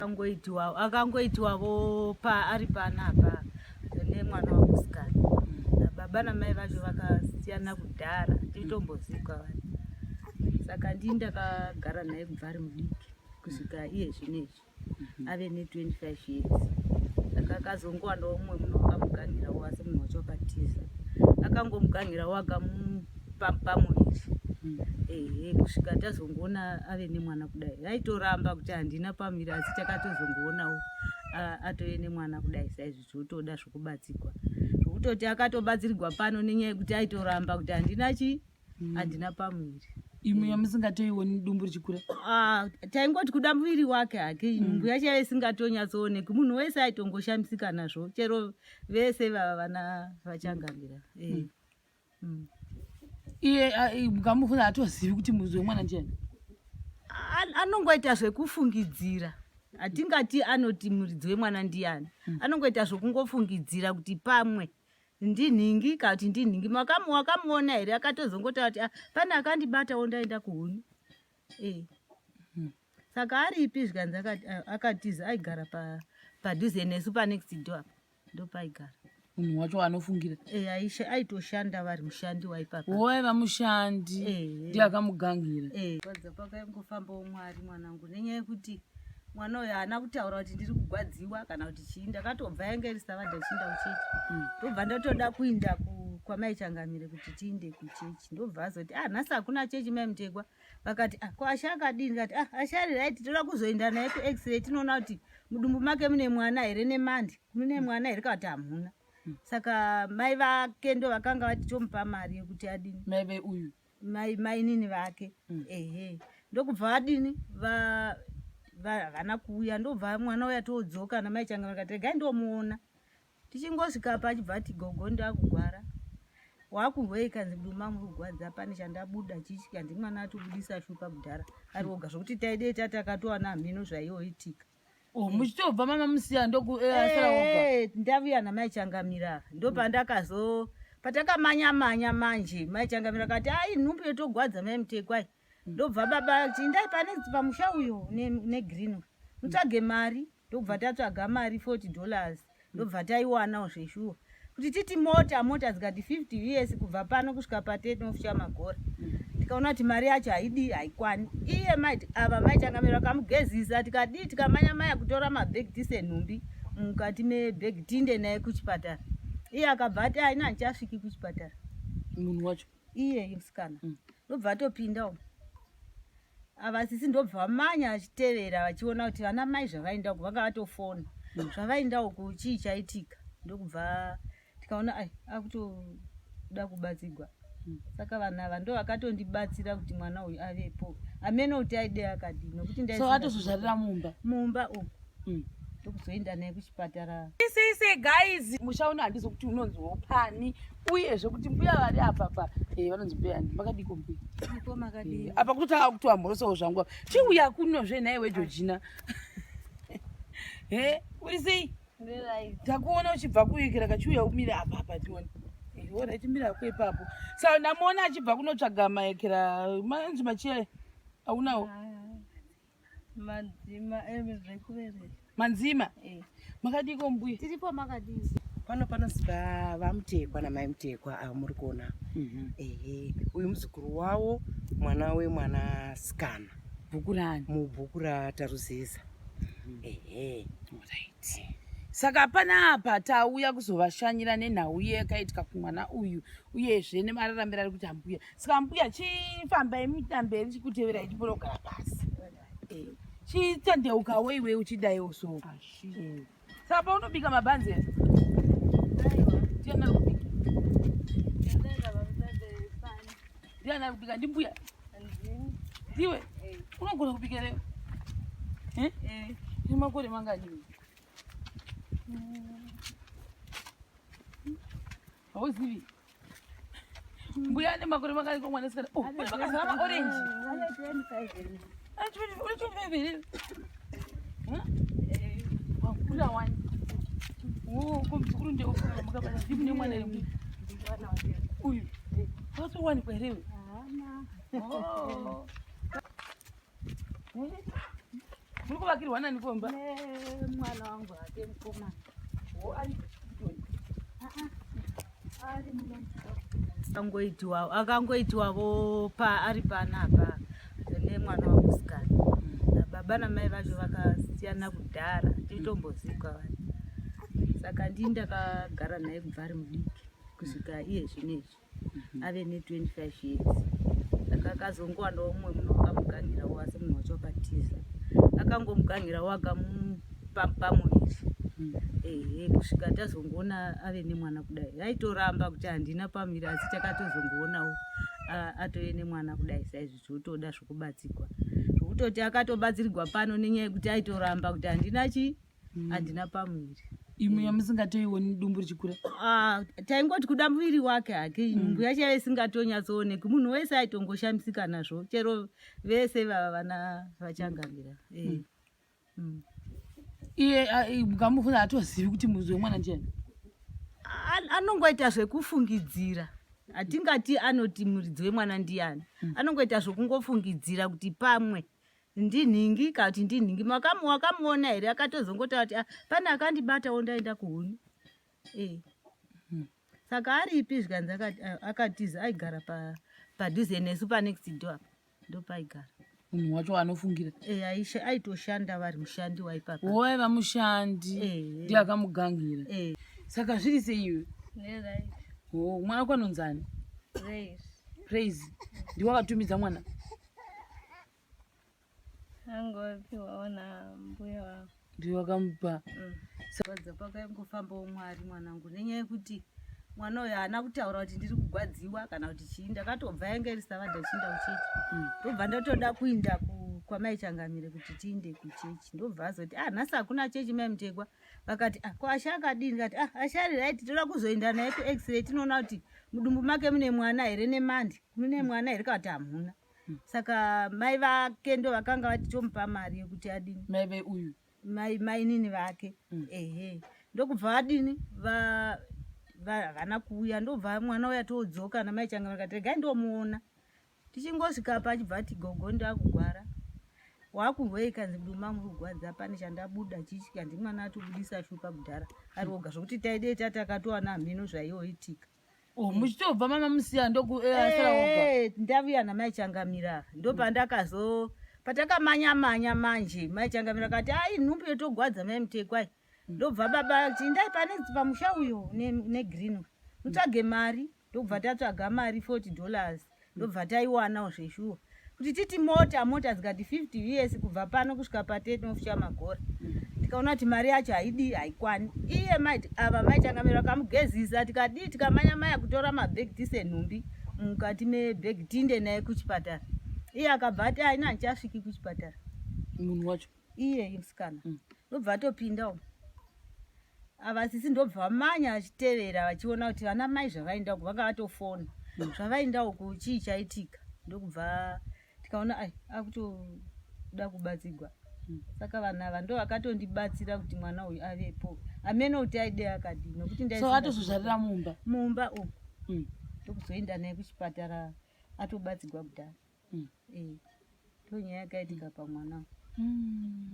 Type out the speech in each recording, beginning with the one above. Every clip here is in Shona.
Akangoitiwa akangoitiwavo paari panapa nemwana wangu sikana. Baba namai vacho vakasiyana kudhara, titombozikwa vanhu. Saka ndini ndakagara naye kubva ari mudiki kusvika iye zvinezvi ave ne25 years. Saka akazongowanawo mumwe munhu wakamuganhirawo, asi munhu wacho akatiza. Akangomuganhirawo akamupa pamuviri, ehe, kusvika tazongoona ave nemwana kudai. Aitoramba kuti handina pamuviri, asi takatozongoonawo atove nemwana kudai. Saizvi zvotoda zvokubatsirwa, zvokutoti akatobatsirwa pano nenyaya yekuti aitoramba kuti handina chi handina pamuviri. Imwe yamusingatoioni dumbu richikura? Ah, taingoti kuda muviri wake hake, nhumbu yacho yaive isingatoonyatsooneki. Munhu wese aitongoshamisika nazvo, chero vese vava vana vachangamira. Iye mukamubvunza hatozivi kuti muridzi wemwana ndiani? Anongoita zvekufungidzira. Hatingati anoti muridzi wemwana ndiani. Anongoita zvokungofungidzira kuti pamwe ndinhingi kana kuti ndinhingi. Wakamuona here? Akatozongotaura kuti, "Ah, pane akandibatawo ndaenda kuhuni." Saka aripi? Zvikanzi akatiza. Aigara padhuze nesu, panext door apa ndopaigara. Munhu wacho anofungira? Aitoshanda, vari mushandi waipapa. Waiva mushandi? Ndiye akamugangira? Kwadza pakangofambawo Mwari mwanangu, nenyaya yekuti mwana uyu haana kutaura kuti ndiri kugwadziwa kana kuti chii. Ndakatobva, yange iri savadha, chiinda kuchechi. Ndobva ndatoda kuinda kwamai Changamire kuti tiinde kuchechi. Ndobva azoti, "Ah, nhasi hakuna chechi, Mai Mutekwa." Vakati, "Ah, ko Asha akadini?" Ndikati, "Ah, Asha ari right, toda kuzoenda naye kuX-ray, tinoona kuti mudumbu make mune mwana here, nemandi mune mwana here kana kuti hamuna." Saka mai vake ndo vakanga vati tomupa mari yekuti adini. Mai veuyu? Mai mainini vake. Ehe, ndokubva vadini, havana kuuya. Ndobva mwana uya todzoka namai Changa, vakati regai ndomuona. Tichingosvika pa, achibva ati, "Gogo, ndakugwara." "Wakurwei?" Kanzi, "Mudumbu mangu kugwadza, pane chandabuda chichi." Kanzi mwana atobudisa shupa kudhara ari oga, zvokuti taidei tati akatowana mhino zvaiyoitika. Oh, muchitobva mama musiya ndoku asara oga? Ndavuya namai Changamira, ndopandakazo patakamanya manya manje. Mai Changamira akati, "Ai, nhumbu yotogwadza, Mai Mutekwai." Ndobva baba chiindai pane pamusha uyo negreen mutsvage mari. Ndobva tatsvaga mari, $40. Ndobva taiwanawo zveshuwa kuti titi mota dzikati 50 US kubva pano kusvika patetinofucha magora. Tikaona kuti mari yacho haidi, haikwani. Iye mai ava, mai Changamira, vakamugezisa, tikadii, tikamanya maya kutora mabhegi, tise nhumbi mukati mebhegi, tiinde naye kuchipatara. Iye akabva ati, "Aina, handichasviki kuchipatara." Munhu wacho? Iye musikana. Ndobva atopinda umu. Ava sisi ndobva vamanya vachitevera, vachiona kuti vana mai zvavaenda uku, vanga vatofona zvavaenda uku, chii chaitika. Ndokubva tikaona ai akutoda kubatsigwa. Saka vanhu ava ndo vakatondibatsira kuti mwana uyu avepo. Amene kuti aide akadii, nokuti so atozozvarira mumba? Mumba umu. Ndokuzoenda naye kuchipatara. Sei guys, musha uno handizo kuti unonziwo pani, uyezve kuti mbuya vari apa pa vanonzi mbuya ani? Makadiko mbuya? Iko, makadii? Apa kutotanga kutoamhorosawo zvangu. Chiuya kunozve nhaiwe Georgina. He, uri sei? Takuona uchibva kuyikira, kachiuya umire apa apa tione. Ona, chimira ako ipapo. Saka ndamuona achibva kunotsvaga maekera, manzi machiya aunawo? Madzima zvekuverenga. Manzima. Makadiko mbuya? Tiripo, makadii? Pano panonzi vaMutekwa namai Mutekwa avo muri kuona. Ehe, uyu muzukuru wavo, mwana wemwanasikana. Bhuku rani? Mubhuku raTaruzeza, ehe. Right. Saka panapa tauya kuzovashanyira nenhau yakaitika kumwana uyu, uyezve nemararamiro ari kuita mbuya. Saka mbuya, chifambai mitamberi, chikuteverai, chimbonogara pasi. Chitendeukawo iwe uchidaiwo so. Saka paunobika mabhanzi here? Ndiani ari kubika? Ndiani ari kubika? Ndimbuya? Ndiwe unogona kubika here? Eh? Ine makore mangani? Hauzivi? Mbuya ane makore mangani komwanasikana? Oh, kune makazara maorenji. Une 25 here? Wakura wani. Oh, ko muzukuru ndeufura makabata ndimune mwana here uyu? Watowanikwa here iwe? Oh. Muri kuvakirwa nani komba? Mwana wangu hake mukomana. Akangoitiwa akangoitiwavo pa ari panapa nemwana wangu musikana. Baba namai vacho vakasiyana kudhara titombozikwa vanhu. Saka ndini ndakagara naye kubva ari mudiki kusvika iye zvinezvi. Ave ne 25 years. Saka akazongowanawo umwe munhu wakamuganhirawo asi munhu wacho akatiza. Akangomuganhirawo akamupa pamuviri. Ehe, kusvika tazongoona ave nemwana kudai. Aitoramba kuti handina pamuviri asi takatozongoonawo atove nemwana kudai saizvi zvotoda zvokubatsigwa. Zvokutoti akatobatsirigwa pano nenyaya yekuti aitoramba kuti handina chii handina pamuviri. Imwe yamusingatoioni dumbu richikura. Ah, taingoti kuda muviri wake hake nhumbu yacho yaive isingatonyatsooneki munhu wese aitongoshamisika nazvo chero vese vava vana vachangamira Eh. Iye mukamubvunza hatozivi kuti muridzi wemwana ndiani. Anongoita zvekufungidzira hatingati anoti muridzi wemwana ndiani anongoita zvokungofungidzira kuti pamwe ndinhingi kana kuti ndinhingi wakamuona here akatozongotaura kuti "Ah, pane akandibatawo ndaenda kuhuni Eh. Saka aripi zvikanzi akatiza aigara padhuze nesu panext door apa ndopaigara Munhu wacho anofungira. Eh, aitoshanda vari mushandi waipapa. Waiva mushandi ndiye akamugangira. Saka zviri sei iwe? Neright. Oh, mwana wako anonzani? Praise. Praise. Ndiwe wakatumidza mwana? Angopiwawo nambuya wangu. Ndiwe wakamupa. Gwadza pakaingofambawo Mwari mwanangu nenyaya yekuti mwana uyu haana kutaura kuti ndiri kugwadziwa kana kuti chii ndakatobva yange iri savadha chiinda kuchechi ndobva ndatoda kuinda kwamai Changamire kuti tiinde kuchechi ndobva azoti ah nhasi hakuna chechi mai Mutekwa vakati ah ko Asha akadini ndikati ah Asha ari right toda kuzoenda naye ku-x-ray tinoona kuti mudumbu make mune mwana here nemandi mune mwana here kana kuti hamuna saka mai vake ndo vakanga vati tomupa mari yekuti adini Mai ve uyu. Mai mainini vake ehe ndokubva vadini havana kuuya ndobva mwana uya todzoka namai Changamire vakati regai ndomuona tichingosvika apa achibva ati gogo ndakugwara wakurwei kanzi mudumbu mangu muri kugwadza pane chandabuda chichi kanzi mwana atobudisa shupa kudhara ari oga zvokuti taidei tati akatowana mhino zvaiyoitika. Oh, muchitobva mama musiya ndoku asara oga. Ndavuya namai Changamira ndopandakazo patakamanya manya manje mai Changamira akati ai nhumbu yotogwadza mai Mutekwa ndobva baba chiindai pane pamusha uyo negreen mutsvage mari ndobva tatsvaga mari $40 ndobva taiwanawo zveshuwa kuti titi mota dzikati 50 US kubva pano kusvika patenof chamagora tikaona kuti mari yacho haidi haikwani iye ava mai Changamira vakamugezisa tikadii tikamanya maya kutora mabhegi tise nhumbi mukati mebhegi tiinde naye kuchipatara iye akabva ati aina handichasviki kuchipatara Munhu wacho. Iye musikana ndobva atopinda umu ava sisi ndobva vamanya vachitevera vachiona kuti vana mai zvavaenda uku vanga vatofona zvavaenda uku chii chaitika ndokubva tikaona ai akutoda kubatsigwa saka vanhu ava ndo vakatondibatsira kuti mwana uyu avepo amene kuti aide akadii nokuti So atozozvarira mumba. Mumba umu ndokuzoenda naye kuchipatara atobatsigwa kudhara. Eh, ndonyaya yakaitika pamwana uyu.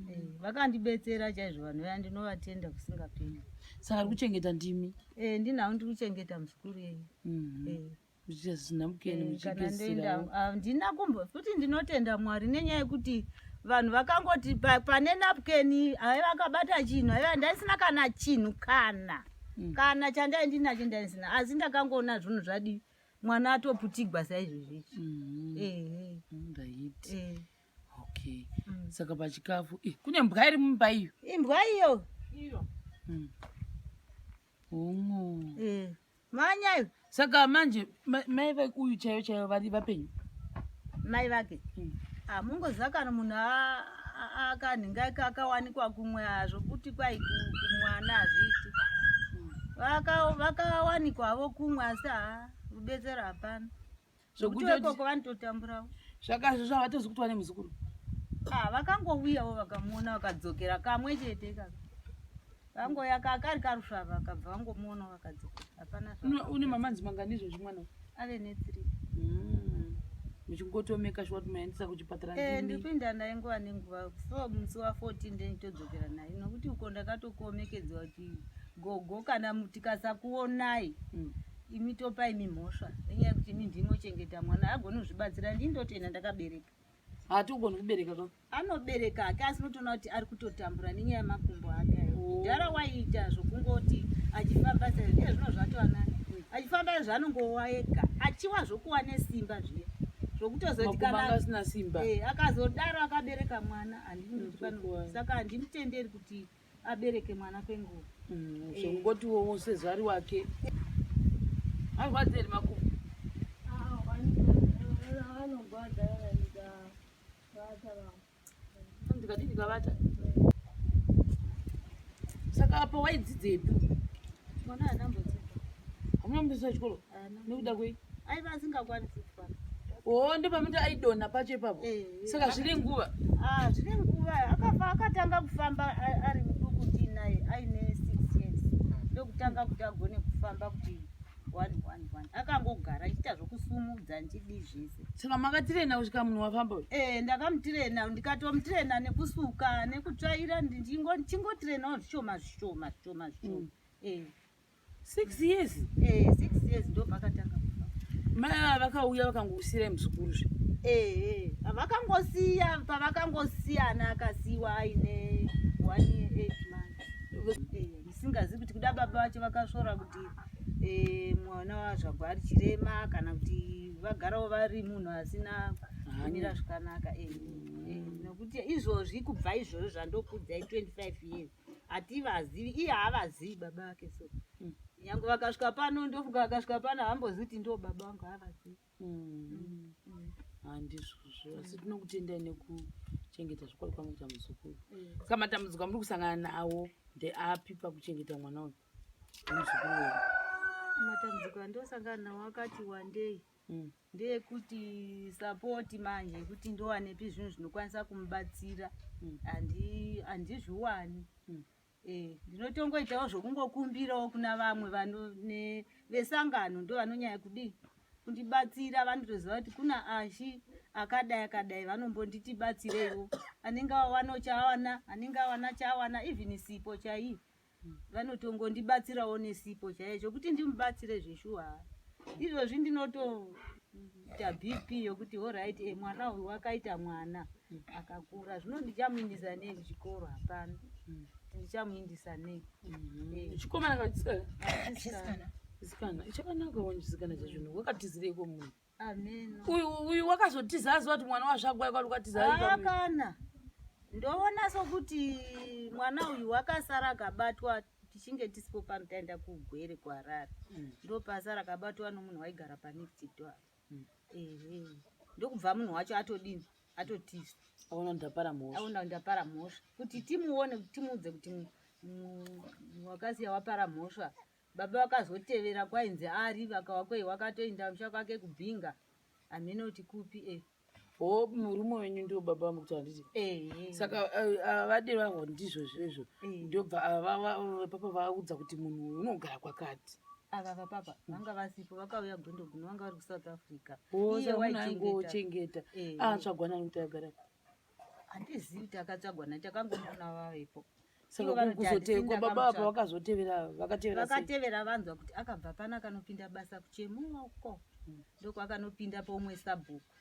Eh, vakandibetsera chaizvo vanhu vaya ndinovatenda kusingaperi. Saka ari kuchengeta ndimi. Eh, ndinawo ndiri kuchengeta muzukuru yeye. Eh. Muchiita zvinamukeni Eh, kana ndoenda muchipedzisirawo. Ah, ndina kumbo futi ndinotenda Mwari nenyaya yekuti vanhu vakangoti pane napukeni aiva akabata chinhu aiva ndaisina kana chinhu kana kana chandai ndinacho ndaisina asi ndakangoona zvinhu zvadii mwana atoputigwa saizvozvo izvi. Ehe. Ndaiti. Eh. Okay. Saka pachikafu kune mbwa iri mumba iyo. Imbwa iyo. Iyo. Omwo. Eh. Manya iyo. Saka manje mai vake uyu chaiyo chaiyo vari vapenyu. Mai vake. Ah, mungoziva kana munhu akanhinga akawanikwa kumwe zvokuti kwai kumwana hazviiti. Vakawanikwavo kumwe asi ha rubetsero hapana. Zvokuti ikoko vanototamburawo. Zvakazvo zvavatozi kuti vane muzukuru. Ah, vakangouyawo vakamuona vakadzokera kamwe chete kaka. Vangoya kari karusvava vakabva vangomuona vakadzokera. Hapana Une mamanzi mangani izvozvi mwana? Ave ne3. Muchingotomeka shuwa kuti maendesa kuchipatara Eh, ndimi. ndiri kuenda naye nguva nenguva so musi wa14 ndenditodzokera naye nokuti uko ndakatokuomekedzwa kuti gogo kana tikasakuonai imi topa imi mhosva nenyaya yekuti imi ndimochengeta mwana agoni kuzvibatsira ndindotoenda ndakabereka. Hatigoni kubereka ka. Anobereka hake asi unotoona kuti ari kutotambura nenyaya yemakumbo ake ayo. Oh. Kudhara waiita zvokungoti achifamba saiye zvino zvatova nani achifamba zvaanongowa ega achiwa zvokuwa nesimba zviya zvokutozoti Makumbo anga kana asina simba. Eh, akazodaro akabereka mwana handiti pano Ndokuwa. saka handimutenderi kuti abereke mwana kwenguva. Zvongotiwo sezvari wake arwadzi here makumbo? Vanogwadza kana ndikavata vamwe. Ndikati ndikavata. Saka apa waidzidzepi? Mwana haanambodzidza. Hamuna mubisa chikoro? Haana. Nekuda kwei? Aiva asingakwanisi kufamba. O, ndopamuti aidonha pacho ipapo. Saka zvine nguva? Ah, zvine nguva. Akafa akatanga kufamba ari muduku ndinaye aine 6 years ndokutanga kuti agone kufamba kuti one one one akangogara achiita zvokusumudza ndichidii zvese. Saka makatirena kusvika munhu wafamba uyu? Eh, ndakamutirena ndikatomutirena nekusuka nekutsvaira ndichingotirenawo zvishoma zvishoma zvishoma zvishoma. 6 years? 6 years ndopakatanga kufamba. Mai ava vakauya vakangokusiyirai muzukuru zve? Vakangosiya pavakangosiyana akasiyiwa aine 1 year 8 months. Ndisingazivi kuti kuda baba vacho vakasvora kuti mwana wazvagwa ari chirema kana kuti vagarawo vari munhu asina kumira zvakanaka. Nokuti izvozvi kubva izvozvo zvandokudzai 25 years hativazivi, iye haavazivi baba vake so. Nyange vakasvika pano ndofunga vakasvika pano havambozivi kuti ndo baba vangu, haavazivi. Handizvozvo, asi tinokutendai nekuchengeta zvokwadi kwamuita muzukuru. Saka matambudziko amuri kusangana nawo ndeapi pakuchengeta mwana uyu wemuzukuru wenyu? Matambudziko andosangana nawo akati wandei. Ndeyekuti support manje yekuti ndowanepi zvinhu zvinokwanisa kumubatsira handizviwani. Ndinotongoitawo zvokungokumbirawo kuna vamwe vesangano ndo vanonyanya kudii kundibatsira, vanotoziva kuti kuna ashi akadai akadai vanombonditi batsireiwo, anenge awana chaawana, anenge awana chaawana, even sipo chaiyo vanotongondibatsirawo nesipo chaiyo chokuti ndimubatsire zveshuwa. Izvozvi ndinotoita BP yokuti alright, mwana uyu wakaita mwana akakura zvino ndichamuindisa nei kuchikoro? Hapana ndichamuindisa nei. Chikomana kana chisikana? Chisikana. Chisikana chakanaka wani chisikana chacho. Wakatizireiko munhu? Ameno. Uyu wakazotiza aziva kuti mwana wazvagwa kwati ukatiza? Ah, kana ndoona sokuti mwana uyu wakasara akabatwa tichinge tisipo pano taenda kuGwere kuHarare. Ndopasara akabatwa nomunhu waigara panext door. Ehe, ndokubva munhu wacho atodini atotiza. Aona kuti ndapara mhosva. Aona kuti ndapara mhosva kuti timuone kuti timuudze kuti wakasiya wapara mhosva. Baba vakazotevera kwainzi ari vakawa kwei wakatoenda musha kwake kuBhinga hamene kuti kupi e. O, murume wenyu ndio baba vamukuti handiti? Ehe. Saka vaderi vavo ndizvo zvezvo ndobva papa vaudza kuti munhu uyu unogara kwakati. Ava vapapa vanga vasipo, vakauya gondo guno vanga vari kuSouth Africa. O, Iye saka munhu waichengeta. aingochengeta. Atsvagwa nani kuti agara? Handizivi kuti akatsvagwa nani, takangomuona vavepo. Saka Ivo vanoti kuzotekwa handisi baba apa ndakamutsvaga. vakazotevera vakatevera sei? Vakatevera vanzwa kuti akabva pano akanopinda basa kuChemuwa uko ndokwakanopinda pomwe sabhuku.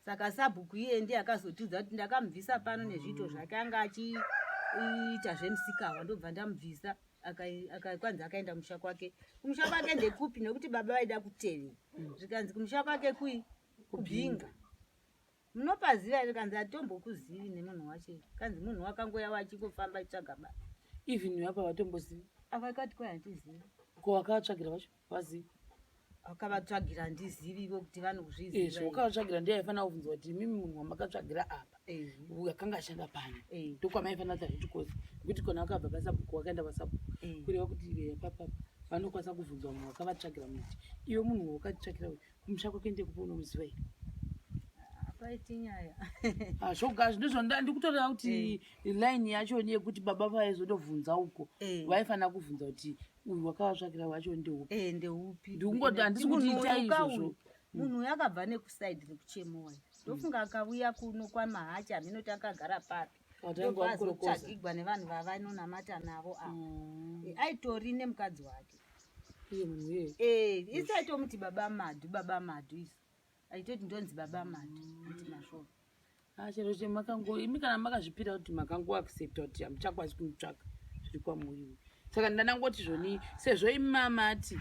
Saka sabhuku iye ndiye akazotiudza kuti ndakamubvisa pano nezviito zvake anga achiita zvemusikawa ndobva ndamubvisa kwanzi akaenda kumusha kwake. Kumusha kwake ndekupi? Nekuti baba vaida kutevera zvikanzi kumusha kwake kui kuBhinga munopaziva here? Kanzi hatombokuzivi nemunhu wacho, kanzi munhu wakangoya wachingofamba achitsvaga basa. Even apa vatombozivi? Avakati kwai handizivi. Ko wakavatsvagira vacho vazivi? Akavatsvagira handizivivo kuti vanozviziva. Izvo wakavatsvagira ndiye aifanira kubvunzwa kuti imimi munhu wamakatsvagira apa akanga ashanda pano ndokwamaifanira kuti hazvitikosi nekuti kona wakabva pasabhuku wakaenda pasabhuku kureva kuti papapa vanokwanisa kubvunzwa munhu wakavatsvagira muti iwe munhu wakatitsvagira uyu kumusha kwake ndekupi unomuziva here? Hapaiti nyaya. Ah, zvoga ndizvo ndikutoreva kuti line yacho yekuti baba vaizotobvunza uko vaifanira kubvunza kuti uyu wakavatsvagira wacho ndeupi. Ndeupi. Ndikungoti handisi kuti Munhu itai uyu ka izvozvo. uyu. Munhu uyu akabva nekusaidi rekuchemowa, ndofunga akauya kuno kwamahachi, hameno akagara papi, Watanga kukorokoza. azotsvagigwa nevanhu vavanonamata navo ava. Aitori nemukadzi wake. Iye munhu iyeye? Isi aitomuti baba Madhu, baba Madhu. Isu aitoti ndonzi baba Madhu, ati masvova. Ah, chero chemakango imi kana makazvipira kuti makangoaccepta kuti hamuchakwanisi kumutsvaka, zviri kwamuriwo. Saka ndanangoti zvoni sezvo imi mamati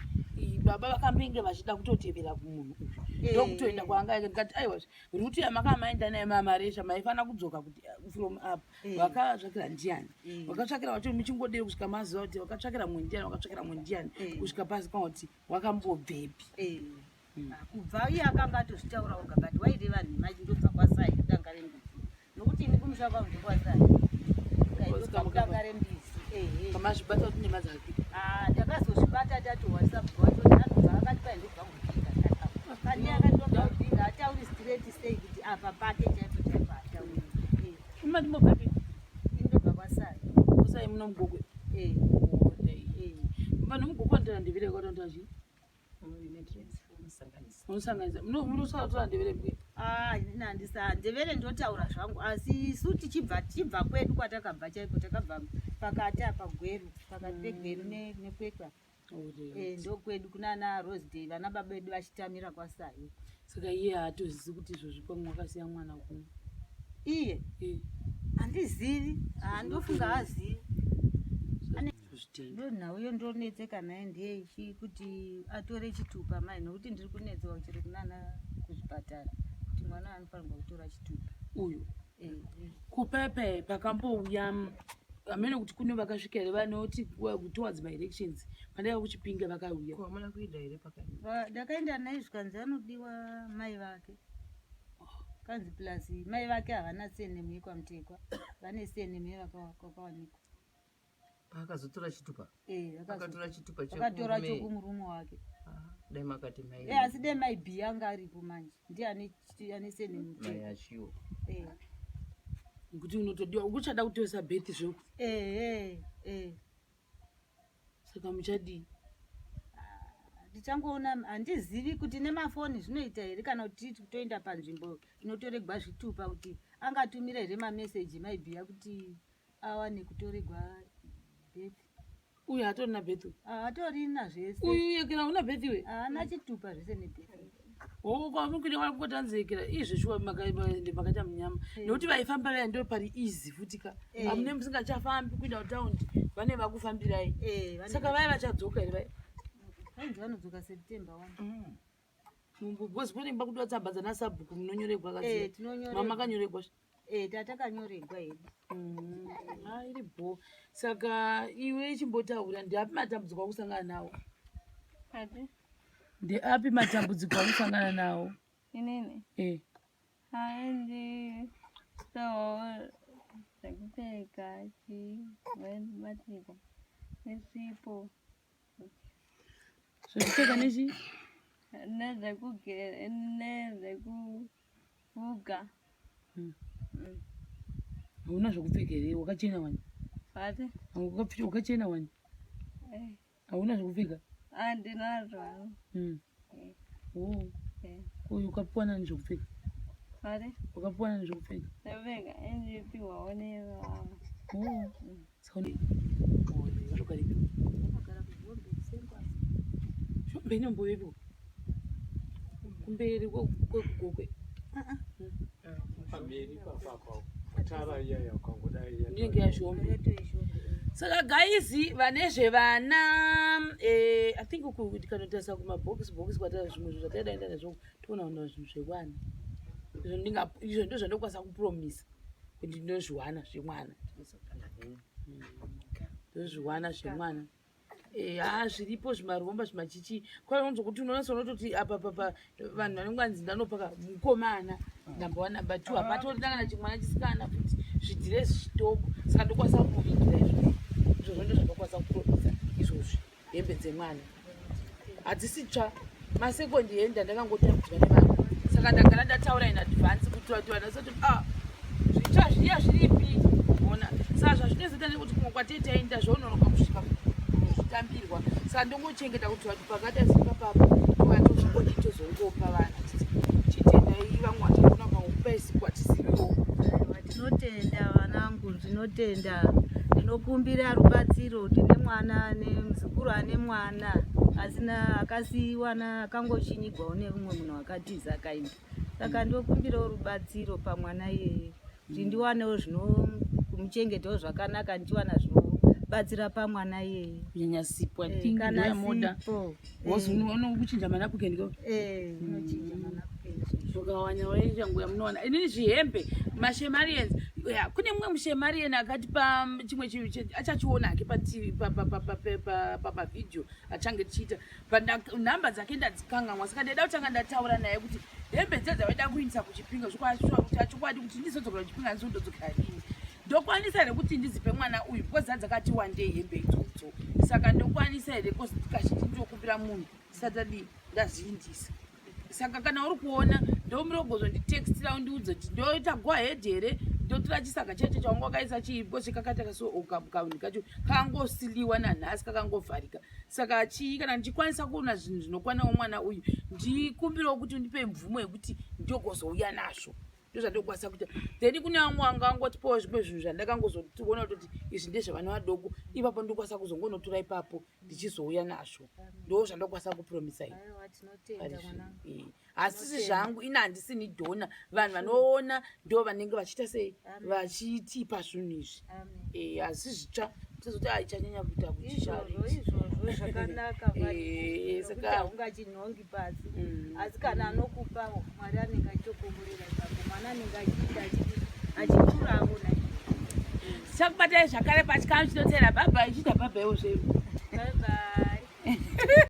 baba vakambenge vachida kutotevera kumunhu uyu, ndokutoenda kwaanga aika, ndikati aiwa, route yamakamaenda nayo mamaresha, maifanira kudzoka kuti from up vakatsvakira ndiani, vakatsvakira vacho, muchingodero kusvika mazuva kuti vakatsvakira mumwe ndiani, vakatsvakira mumwe ndiani, kusvika pasi kwangoti wakambobvepi. Kubva iye akanga atozvitaura oga, but waireva nhema, achindobva kwasai kudanga rembizi, nokuti ini kumusha kwangu ndekwasai, ndobva kudanga rembizi, ehe. Kamazvibata kuti nhema dzake? Ah, takazozvibata tatohwarisa kubva wacho kuti anobva akati pai ndobva kubhinga, kani akati ndobva kubhinga, atauri straight sei kuti apa pake chaipo chaipo atauri. Imati mobvepi? Ini ndobva kwasai. Usai muno mugogwe? Eh. Eh. Vanhu mugogwe vanotaura ndevere kwatoita chii? Unosanganisa. Unosanganisa, munosatora ndevere mbwe? Ah, ini handisa ndevere, ndotaura zvangu, asi isu tichibva tichibva kwedu kwatakabva chaiko, takabva pakati apa, Gweru, pakati peGweru neKwekwe. Ndokwedu kunana Roseday, vana baba vedu vachitamira kwaSai. Saka iye haatozivi kuti izvozvi pamwe wakasiya mwana kuno? Iye? Handizivi, handofunga hazivi. Zvitenda. Ndo nhau yondonetseka naye ndeyeichi kuti atore chitupa mai, nokuti ndiri kunetsewa chero kunana kuzvipatara kuti mwana anofanirwa kutora chitupa. Uyu? Eh. Kupepe pakambouya hamene kuti kune vakasvika here vanoti towards maelections, pandaiva kuChipinge vakauya. Ko hamuna kuenda here pakati? Ndakaenda naye, zvikanzi anodiwa mai vake, kanzi plus mai vake havana surname yekwaMutekwa, vane surname yevakawanikwa. Paakazotora chitupa? Eh, Akatora chitupa akatora chekumurume. Chokumurume wake. Ah, dai makati mai. Asi dai mai B anga aripo manje, ndiye ane surname Mai Mutekwa. achiwo. Nekuti unotodiwa uchada kutoresa birth zveko. Eh. Saka muchadii? Ndichangoona, handizivi kuti nemafoni zvinoita here, kana kuti toenda panzvimbo inotoregwa zvitupa, kuti angatumira here mameseji maibhiya kuti awane kutoregwa birth. Uyu hatorina birth? Hatorina zvese. Uyu yekera una birth we? Haana chitupa zvese nebirth. Kwamukutanzekera izvo shuwa makaita munyama, nekuti vaifamba vaya ndo pari easy futi ka. Hamune musingachafambi kuenda kutaundi, vane vakufambirai. Saka vaya vachadzoka here vaya? Vainzi vanodzoka September 1. Because kune pakudiwa tsamba dzana sabhuku, munonyoregwa kazi? Tinonyorerwa. Mamakanyoregwa? Tatakanyoregwa hedu. Ah, iri bho. Saka iwe chimbotaura, ndeapi matambudziko akusangana nawo? Ati? Ndeapi matambudziko akusangana nawo? Inini? Eh. Haendi so zvekupfeka, chii, matiko nesipo. Zvekupfeka nechi? Nezvekugera nezvekufuga. Hauna zvekupfeka here? Wakachena wani? Ati? Wakachena wani? Eh. Hauna zvekupfeka? Andinazvo. Oh. Eh. Uyu ukapiwa nani zvekupfeka? Ati? Wakapiwa nani zvekupfeka? Zvekupfeka endipiwawo nevamwe. Oh. Saka vatogaripi? Vanogara kuZhombe kusengwa. Zhombe inombovepo kumberi kwekugokwe? Pamberi papapa tara iyaya ukangodai. Inenge yaZhombe. Yatoizhombe. Saka guys, vane zvevana, I think tikanotarisa kumabhokisi bhokisi kwatara zvimwe zvinhu zvataidaenda nazvo, toona kuna zvinhu zvevana izvo. Izvo ndo zvandokwanisa kupromisa kuti ndinozviwana zvemwana, ndozviwana zvemwana. Ha, zviripo zvimaromba zvimachichi kwaunzwa kuti unonatsa unototi apa papa vanhu vanenge vanzi ndanopaka mukomana number one, number two, hapatorina kana chimwana chisikana futi, zvidhiresi zvitoko. Saka ndokwanisa kuvingira izvozvo, izvozvo ndo zvandokwanisa kupromisa izvozvi. Hembe dzemwana hadzisi tsva, masecond hand andakangotambudzwa nevanhu. Saka ndagara ndataura in advance kuti vanhu vasati, ah, zvitsva zviya zviripi ona. Saka zvazvinozoita nekuti kumwe kwatetaenda zvonoroka kusvika zvitambirwa, saka ndongochengeta kuti vanhu pakati asika papa. Tozongodi tozongopa vana chitendai vamwe vachagona pangupa isipo hatiziviwo. Tinotenda vanangu, ndinotenda, ndinokumbira rubatsiro. Ndine mwana nemuzukuru ane mwana asina, akasiyiwa akangoshinyigwawo nemumwe munhu akatiza akaenda. Saka ndokumbirawo rubatsiro pamwana iyeye kuti ndiwanewo zvino kumuchengetawo zvakanaka, ndichiwana zvinobatsira pamwana iyeye. Kunyanya sipo. Eh, I kana yamoda sipo. Kuchinja manapukeni ko? Eh, unochinja manapukeni. Ukawanya waichanguya munowana inini zvihembe mashemarians ya. Kune mumwe mushemarian akatipa chimwe chinhu achachiona hake paTV pamavhidhiyo achange tichiita, but nhamba dzake ndadzikanganwa. Saka ndaida kutanga ndataura naye kuti hembe dze dzavaida kuindisa kuChipinga zvokwadi kuti ndizodzokera kuChipinga, ndizondodzokera rini, ndokwanisa here kuti ndizipe mwana uyu, because dzadzakati wandei hembe idzodzo. Saka ndokwanisa here? Because kazhinji ndinokumbira munhu ndisati adii ndazviindisa. Saka kana uri kuona, ndomurogozonditextira undiudze kuti ndoita go ahead here, ndotora chisaga chacho chaunga wakaisa chii, because kakata kaso kaunhu kacho kakangosiliwa nanhasi, kakangovharika. Saka chii, kana ndichikwanisa kuona zvinhu zvinokwanawo mwana uyu, ndikumbirawo kuti undipe mvumo yekuti ndogozouya nazvo, ndozvandokwanisa kuita. Then kune vamwe vanga vangotipawo zvimwe zvinhu zvandakangozoona kutoti izvi ndezvevana vadoko ipapo, ndokwanisa kuzongonotora ipapo ndichizouya nazvo. Ndo zvandokwanisa kupromisa ini. Aiwa, tinotenda mwanangu. Hasisi zvangu ini, handisini donor. Vanhu vanoona ndo vanenge vachiita sei, Amen. vachitipa zvinhu izvi. Amen. Hazisi zvitsva tisazoti aichanyanya kuita kuti Izvozvo charity. izvozvo zvakanaka. Saka Haungachinhongi pasi, asi kana anokupawo Mwari anenge achitokomborera ipapo, mwana anenge achiita achikurawo naizvozvo. Tichakubatai zvakare pachikamu chinotevera. Bye bye, ichiita bye bye wo zvedu. Bye bye.